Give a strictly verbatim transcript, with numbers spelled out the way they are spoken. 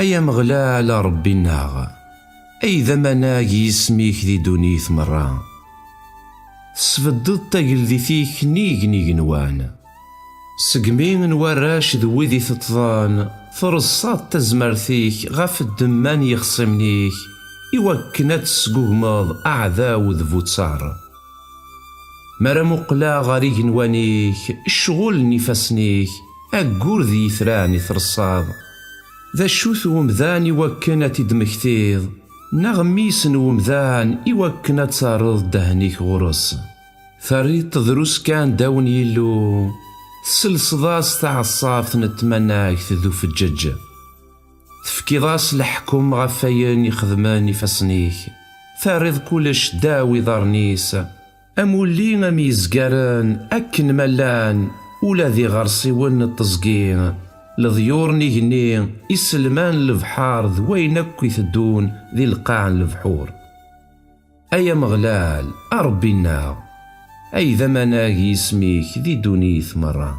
Ay Ameɣlal a Ṛebbi-nneɣ, ay d amanag yisem-ik di ddunit merra. Tesbeddeḍ tageldit-ik nnig n igenwan. Segmi n warrac d wid iteṭṭḍen, treṣṣaḍ tazmert-ik ɣef ddemma n yixṣimen-ik, iwakken ad tesgugmeḍ aɛdaw d bu ttaṛ. Mi ara muqleɣ ɣer igenwan-ik, ccɣel n ifassen-ik, aggur d yitran i treṣṣaḍ. D acu-t wemdan iwakken ad t-id-temmektiḍ, neɣ mmi-s n wemdan iwakken ad terreḍ ddehn-ik ɣur-s? Terriḍ-t drus kan ddaw n Yillu, tselseḍ-as taɛeṣṣabt n tmanagt d ufeǧǧeǧ. Tefkiḍ-as leḥkem ɣef wayen ixedmen ifassen-ik, terriḍ kullec ddaw iḍarren-is. Amulli am yezgaren akken ma llan, ula d iɣersiwen n teẓgi, leḍyur n igenni, iselman n lebḥer d wayen akk iteddun di lqaɛ n lebḥur. Ay Ameɣlal, a Ṛebbi-nneɣ, ay d amanag yisem-ik di ddunit merra.